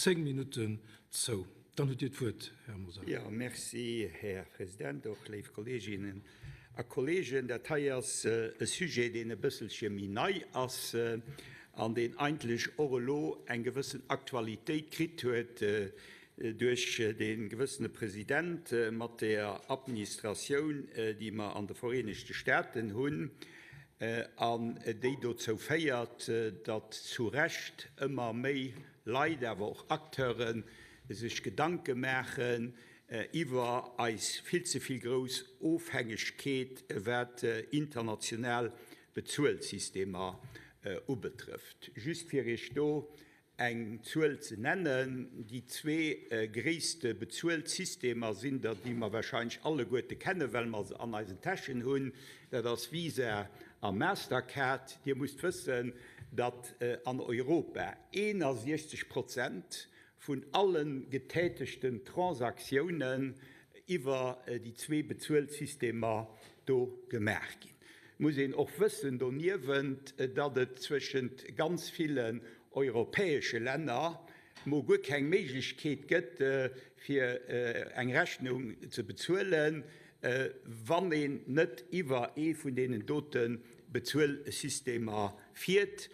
10 Minutten zou. Dann hutt Dir d'Wuert, Här Mosar. Jo, merci, Här President. Och léif Kolleeginnen a Kolleegen, dat hei ass e Sujet, deen e bësselche méi nei ass an deen eigentlech och elo eng gewëssen Aktualitéit kritt huet duerch dee gewëssene President mat der Administratioun, déi mer an de Vereenegte Staten hunn an déi dozou féiert, datt zu Recht ëmmer méi Leit, awer och Acteure sech Gedanke maachen iwwer eis vill ze vill grouss Ofhängegkeet, wat international Bezuelsystemer ubetrëfft. Just fir Iech do eng Zuel ze nennen, Déi zwee gréisste Bezuelsystemer sinn der, déi mer wahrscheinlech alleguerte kennen, well mer se an eisen Täschen hunn, dat ass Visa a Mastercard. Dir musst wëssen, datt an Europa 61 Prozent vun alle getätegten Transaktiounen iwwer déi zwee Bezuelsystemer do gemaach ginn. Et muss een och wëssen doniewent, datt et zwëschent ganz villen europäesche Länner mol guer keng Méiglechkeet gëtt, fir eng Rechnung ze bezuelen, wann een net iwwer ee vun deenen dote Bezuelsystemer fiert,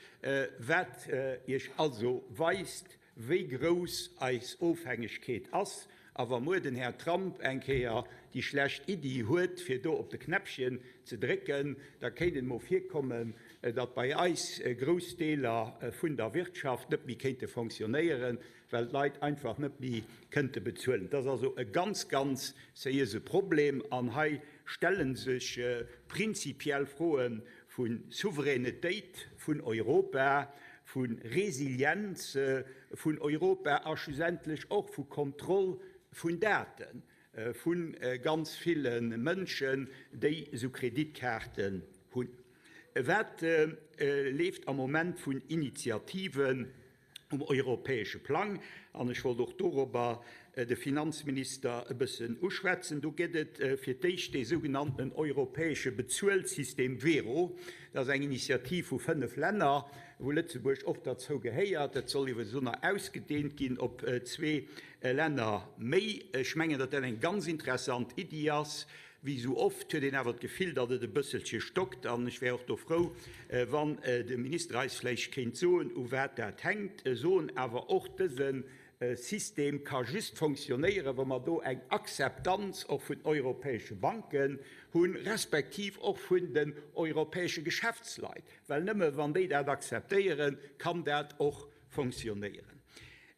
wat Iech also weist, wéi grouss eis Ofhängegkeet ass. A wa muer den Här Trump eng Kéier déi schlecht Iddi huet, fir do op de Knäppchen ze drécken, da kéint et mol virkommen, datt bei eis grouss Deeler vun der Wirtschaft net méi kéinte fonctionnéieren, well d'Leit einfach net méi kënnte bezuelen. Et ass also e ganz, ganz seriöse Problem an hei stelle sech prinzipiell Froe vu Souveränetéit vun Europa, vu Resilienz vun Europa a schlussendlech och vu Kontroll vun Date vu ganz ville Mënschen, déi esou Kreditkaarten hunn. Wat leeft am Moment vun Initiativen um europäesche Plang, an ech wollt och dorobber de Finanzminister e bëssen uschwätzen, do gëtt et fir d'éischt dee sougenannten europäesche Bezuelsystem Wero. Dat ass eng Initiativ vu 5 Länner, wou Lëtzebuerg och derzou gehéiert. Dat soll iwwer de Summer ausgedeent ginn op zwee Länner méi. Ech mengen, datt dat eng ganz interessant Iddi ass. Wéi esou oft huet een awer d'Gefill, datt et e bësselche stockt. An ech wär och do frou, wann de Minister eis vläicht kéint soen, u wat dat hänkt. Soen awer och, dëse System ka just fonctionnéieren, wa mer do eng Akzeptanz och vun europäesche Banken hunn, respektiv och vun den europäesche Geschäftsleit. Well nëmme wann déi dat akzeptéieren, kann dat och fonctionnéieren.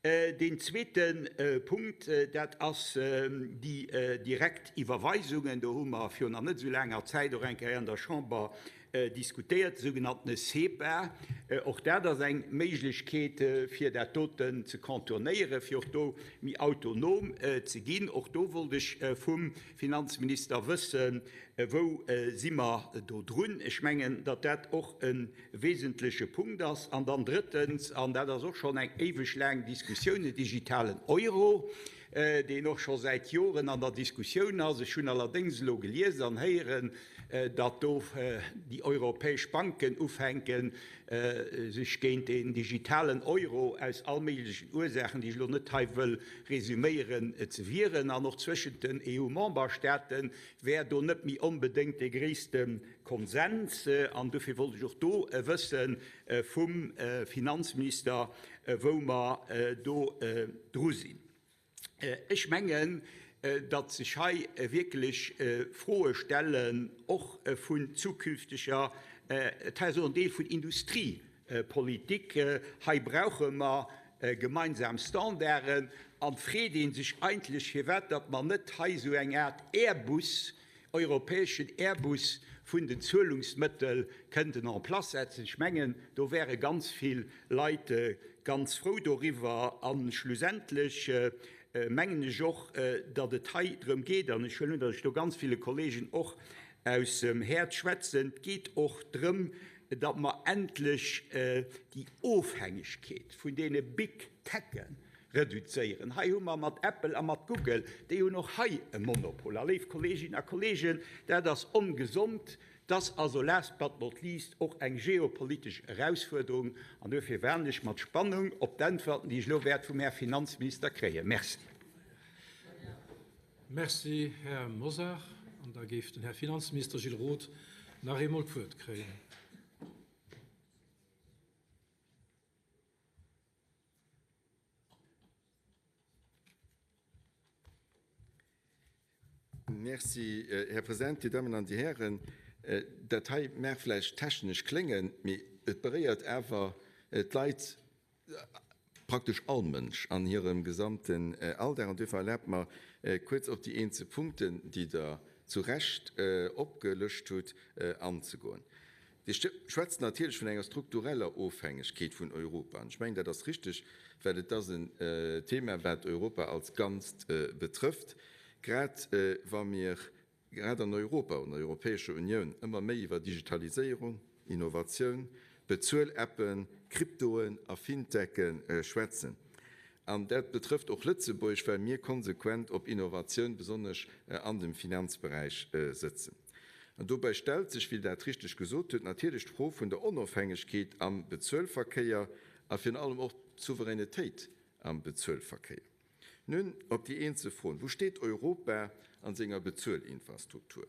Deen zweete Punkt, dat ass déi direkt Iwwerweisungen. Do hu mer virun nach net esou laanger Zäit och eng Kéier an der Chamber diskutéiert, de sougenanntene SEPA. Och dat ass eng Méiglechkeet, fir dat doten ze contournéieren, fir och do méi autonom ze ginn. Och do wollt ech vum Finanzminister wëssen, Wou si mer do drun? Ech mengen, datt dat och e wesentleche Punkt ass. An dann drëttens, an dat ass och schonn eng éiweg laang Diskussioun, den digitalen Euro, deen och scho säit Joren an der Diskussioun ass. Ech hunn allerdéngs elo gelies an héieren, datt do déi europäesch Banken ufänken, sech géint den digitalen Euro aus all méiglechen Ursaachen, déi ech elo net hei wëll resüméieren, ze wieren. An och zwëschent den EU-Memberstaaten wär do net méi onbedéngt dee gréisste Konsens. An dofir wollt ech och do wësse vum Finanzminister, wou mer do dru sinn. Ech mengen, datt sech hei wierklech Froe stellen, och vun zukünfteger, et ass och en Deel vun Industriepolitik. Hei brauche mer gemeinsam Standarden. An et freet ee sech eigentlech, firwat datt mer net hei esou eng Aart Airbus, europäeschen Airbus vun den Zuelungsmëttel kënnten en place setzen. Ech mengen, do wäre ganz vill Leit ganz frou doriwwer. A schlussendlech mengen ech och, datt et hei drëm geet, an ech huelen un, datt ech do ganz ville Kollegen och aus dem Häerz schwätzen, et geet och drëm, datt mer endlech déi Ofhängegkeet vun deene Big Techen reduzéieren. Hei hu mer mat Apple a mat Google, déi hunn och hei e Monopol. A léif Kolleeginnen a Kolleegen, dat ass ongesond. Et ass also last but not least och eng geopolitesch Erausfuerderung an duerfir waarden ech mat Spannung op d'Äntwerten, déi ech elo wäert vum Här Finanzminister kréien. Merci. Merci, Här Mosar. An da géif den Här Finanzminister Gilles Roth nach eemol d'Wuert kréien. Merci, Här President, Dir Dammen an Dir Hären. Dat hei mag vläicht technesch kléngen, mee et beréiert awer d'Leit, praktesch all Mënsch an hirem gesamten Alldag. An duerfir erlaabt mer, kuerz op déi eenzel Punkten, déi Der zu Recht opgelëscht hutt, anzegoen. Dir schwätzt natierlech vun enger struktureller Ofhängegkeet vun Europa. An ech mengen, dat ass richtig, well et ass en Thema, wat Europa als Ganzt betrëfft, grad wa mir grad an Europa, an der Europäescher Unioun, ëmmer méi iwwer Digitaliséierung, Innovatioun, Bezuel-Appen, Kryptoen a Fintecke schwätzen. An dat betrëfft och Lëtzebuerg, well mir konsequent op Innovatioun, besonnesch an dem Finanzberäich, sëtzen. An dobäi stellt sech, wéi Der dat richteg gesot hutt, natierlech d'Fro vun der Onofhängegkeet am Bezuelverkéier a virun allem och d'Souveränitéit am Bezuelverkéier. Nun op déi eenzel Froen. Wou steet Europa a senger Bezuelinfrastruktur?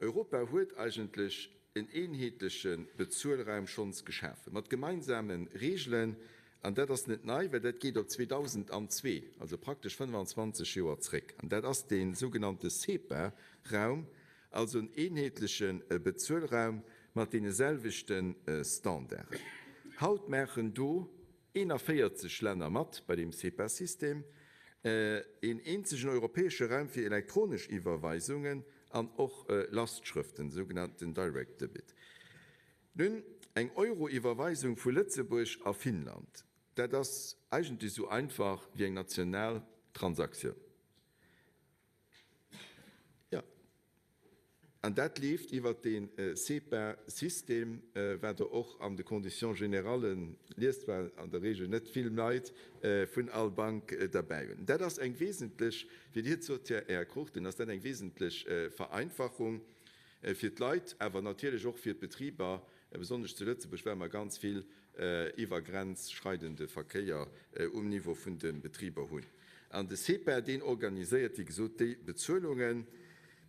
Europa huet eigentlech en eenheetleche Bezuelraum schonns geschafe mat gemeinsame Reegelen. An dat ass net nei, well dat geet op 2002, also praktesch 25 Joer zréck. An dat ass dee sougenannte SEPA-Raum, also en eenheetleche Bezuelraum mat deene selwechte Standarden. Haut maachen do 41 Länner mat bei deem SEPA-System, een eenzegen europäesche Raum fir elektronesch Iwwerweisungen an och Lastschrëften, sougenannten Direct Debit. Nun, eng Euro-Iwwerweisung vu Lëtzebuerg a Finnland, dat ass eigentlech esou einfach wéi eng national Transaktioun. Jo, an dat leeft iwwert dee SEPA-System, wat Der och an de Conditions générales liest, well an der Regel net vill Leit vun all Bank derbäi hunn. Dat ass eng wesentlech, wéi Dir et sot, Här Cruchten, ass dat eng wesentlech Vereinfachung. Fir d'Leit, awer natierlech och fir d'Betriber, besonnesch zu Lëtzebuerg, well mer ganz vill iwwergrenzschreidende Verkéier um Niveau vun de Betriber hunn. An de CEPA, deen organiséiert, wéi gesot, déi Bezuelungen.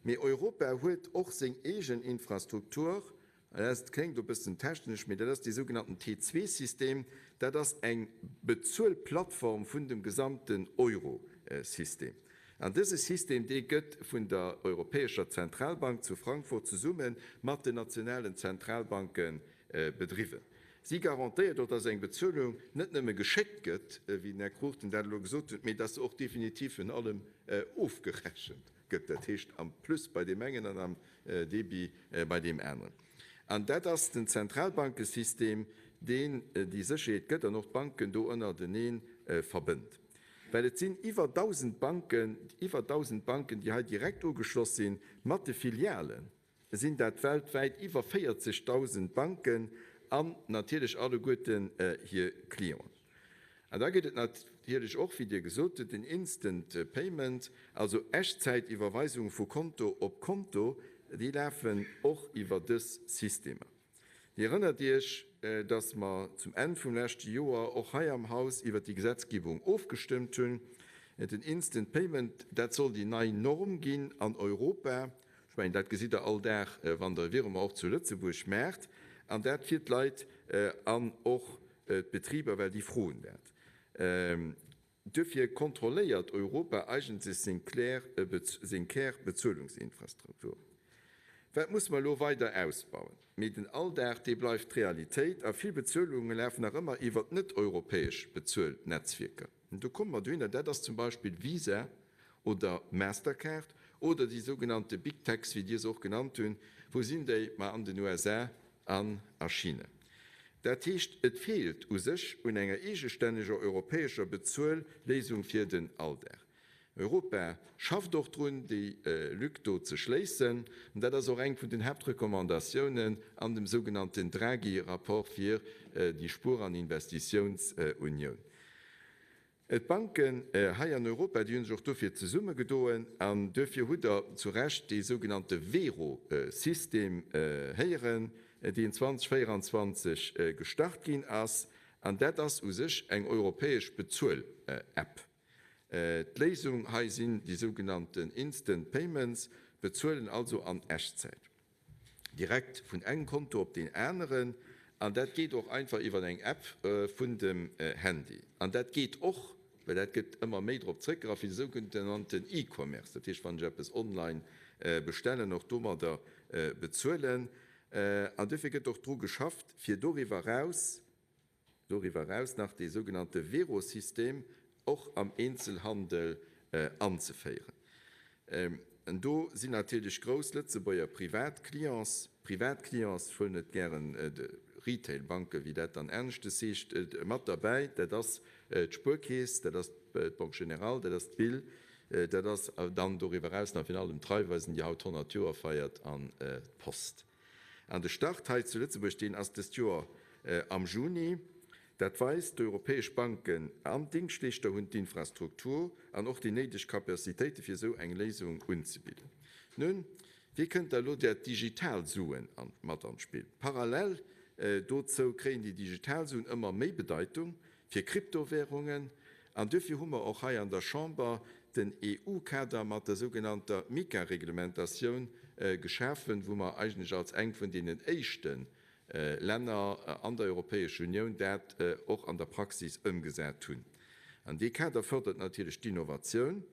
Mee Europa huet och seng eegen Infrastruktur. Dat kléngt e bëssen technesch, mee dat ass dee sougenannten T2-System. Dat ass eng Bezuelplattform vun dem gesamten Euro-System. An dëse System, dee gëtt vun der Europäescher Zentralbank zu Frankfurt zesumme mat den nationalen Zentralbanke bedriwwen. Si garantéiert och, dass eng Bezuelung net nëmme geschéckt gëtt, wéi den Här Cruchten dat elo gesot huet, mee dass se och definitiv vun allem ofgerechent gëtt, dat heescht am Plus bei deem engen an am Débit bei deem aneren. An dat ass den Zentralbankesystem, deen déi Sécherheet gëtt an och d'Banken do ënnertenee verbënnt. Well et sinn iwwer 1.000 Banken, iwwer 1.000 Banken, déi hei direkt ugeschloss sinn, mat de Filialen sinn dat weltwäit iwwer 40.000 Banken an natierlech alleguerten hir Clienten. An da gëtt et natierlech och, wéi Dir gesot hutt, den Instant Payment, also Echtzäitiwwerweisung vu Konto op Konto, déi lafen och iwwer dës Systemer. Dir erënnert Iech, dass mer zum Enn vum leschte Joer och hei am Haus iwwert déi Gesetzgebung ofgestëmmt hunn. Den Instant Payment, dat soll déi nei Norm ginn an Europa. Ech mengen, dat gesitt Der all Dag, wann Der e Virement och zu Lëtzebuerg maacht. An dat fir d'Leit an och d'Betriber, well déi froen dat. Duerfir kontrolléiert Europa eigentlech seng Kärbezuelungsinfrastruktur. Wat musse mer elo weider ausbauen? Mee den Alldag, dee bleift d'Realitéit a vill Bezuelunge lafen nach ëmmer iwwert net-europäesch Bezuelnetzwierker. Do komme mer dohinner, dat ass zum Beispill Visa oder Mastercard oder déi sougenannte Big Techs, wéi Dir se och genannt hunn. Wou sinn déi? Ma an den USA an a China. Dat heescht, et feelt u sech un enger eegestänneger europäescher Bezuelléisung fir den Alldag. Europa schafft och drun, déi Lück do ze schléissen. An dat ass och eng vun den Haaptrecommandatiounen an dem sougenannten Draghi-Rapport fir déi Spuer an Investitiounsunioun. D'Banken hei an Europa, déi hu sech och dofir zesummegedoen an duerfir hutt Der zu Recht dee sougenannte Wero-System héieren, deen 2024 gestart ginn ass. An dat ass u sech eng europäesch Bezuel-App. D'Léisung hei sinn déi sougenannten Instant Payments, bezuelen also an Echtzäit. Direkt vun engem Konto op deen aneren. An dat geet och einfach iwwer eng App vun dem Handy. An dat geet och, well dat gëtt ëmmer méi drop zrëckgegraff, fir de sougenannten E-Commerce, dat heescht, wann ech eppes online bestellen, och domadder bezuelen. An duerfir gëtt och dru geschafft, fir doriwwer eraus, doriwwer eraus nach dee sougenannte Vero-System och am Eenzelhandel anzeféieren. An do sinn natierlech grouss Lëtzebuerger Privatclients, Privatclients, ech huelen net gären de Retail-Banken, wéi dat dann aneschtes heescht, mat derbäi. Dat ass d'Spuerkeess, dat ass d'Banque Générale, dat ass d'BIL, dat ass dann doriwwer eraus nach virun allem d'Raiffeisen, déi haut 100 Joer feiert, an d'Post. An de Start hei zu Lëtzebuerg, deen ass dëst Joer am Juni. Dat weist, d'europäesch Banken an d'Dingschtleeschter hunn d'Infrastruktur an och déi néideg Capacitéite fir esou eng Léisung unzebidden. Nun, wéi kënnt da elo dat digital Suen mat an d'Spill? Parallel dozou kréien déi digital Suen ëmmer méi Bedeitung. fir Kryptowährungen, an duerfir hu mer och hei an der Chamber den EU-Kader mat der sougenannter MiCA-Reglementatioun geschafen, wou mer eigentlech als eng vun deenen éischte Länner an der Europäesch Unioun dat och an der Praxis ëmgesat hunn. An dee Kader fërdert natierlech d'Innovatioun,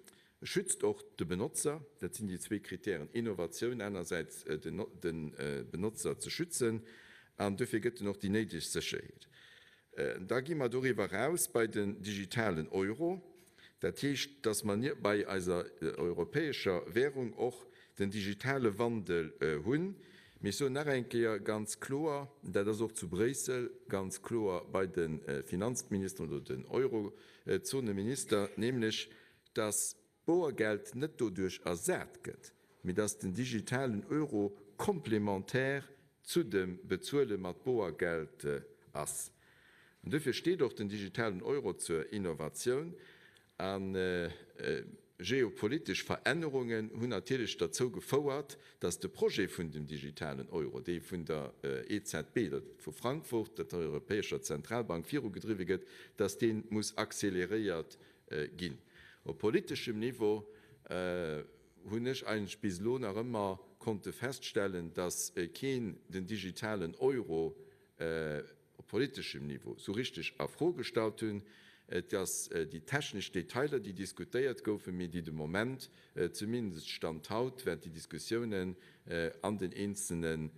schützt och de Benotzer, dat sinn déi zwee Kritären, Innovatioun anersäits, de Benotzer ze schützen, an duerfir gëtt en och déi néideg Sécherheet. Da gi mer doriwwer eraus bei den digitalen Euro. Dat heescht, dass mer bei eiser europäescher Währung och den digitale Wandel hunn. Mee ech soen nach eng Kéier ganz kloer, dat ass och zu Bréissel ganz kloer bei de Finanzministeren oder den Eurozoneminister, nämlech dass d'Boergeld net doduerch ersat gëtt, mee dass den digitalen Euro complémentaire zu dem Bezuele mat Boergeld ass. An duerfir steet och den digitalen Euro zur Innovatioun. A geopolitesch Verännerungen hunn natierlech derzou gefouert, dass de Projet vun dem digitalen Euro, dee vun der EZB, vu Frankfurt, der Europäescher Zentralbank, virugedriwwe gëtt, dass dee muss accéléréiert ginn. Op politeschem Niveau hunn ech eigentlech bis elo nach ëmmer konnte feststellen, dass keen den digitalen Euro op politeschem Niveau sou richteg a Fro gestallt hunn. Et ass déi technesch Detailer, déi diskutéiert goufen, mee déi de Moment, zumindest Stand haut, wat déi Diskussiounen an den eenzelnen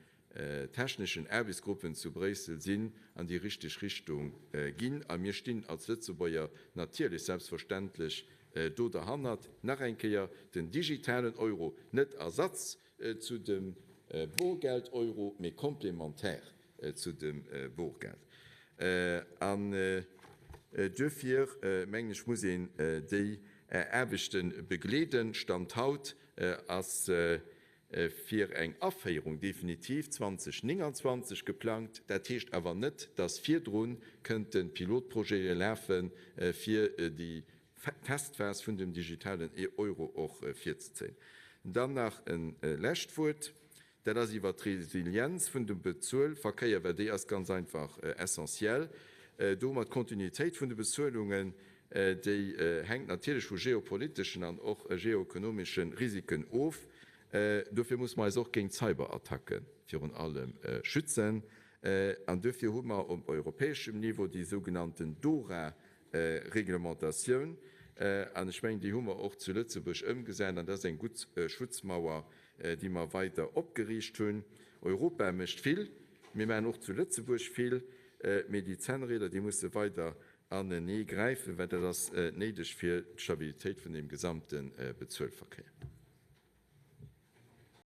techneschen Aarbechtsgruppen zu Bréissel sinn, an déi richteg Richtung ginn. A mir stinn als Lëtzebuerger natierlech selbstverständlech do derhannert. Nach eng Kéier, den digitalen Euro, net Ersatz zu dem Borgeld-Euro, mee complémentaire zu dem Borgeld. An duerfir, mengen ech, muss een déi Aarbechte begleeden. Stand haut ass fir eng Aféierung definitiv 2029 geplangt. Dat heescht awer net, dass virdru kënnte Pilotprojete lafe fir déi Testphas vun dem digitalen Euro och virzezéien. Dann nach e lescht Wuert, dat ass iwwert d'Resilienz vun dem Bezuelverkéier, well déi ass ganz einfach essentiell. Do hu mer d'Kontinuitéit vun de Bezuelungen, déi hänkt natierlech vu geopoliteschen an och geoekonomesche Risiken of. Dofir muss mer eis och géint Cyberattacke virun allem schützen. An duerfir hu mer op europäeschem Niveau déi sougenannten DORA-Reglementatioun. An ech mengen, déi hu mer och zu Lëtzebuerg ëmgesat. An dat ass eng gutt Schutzmauer, déi mer weider opgeriicht hunn. Europa mécht vill, mir maachen och zu Lëtzebuerg vill, mee déi Zännrieder, déi musse weider anenee gräifen, well dat ass néideg fir d'Stabilitéit vun deem gesamte Bezuelverkéier.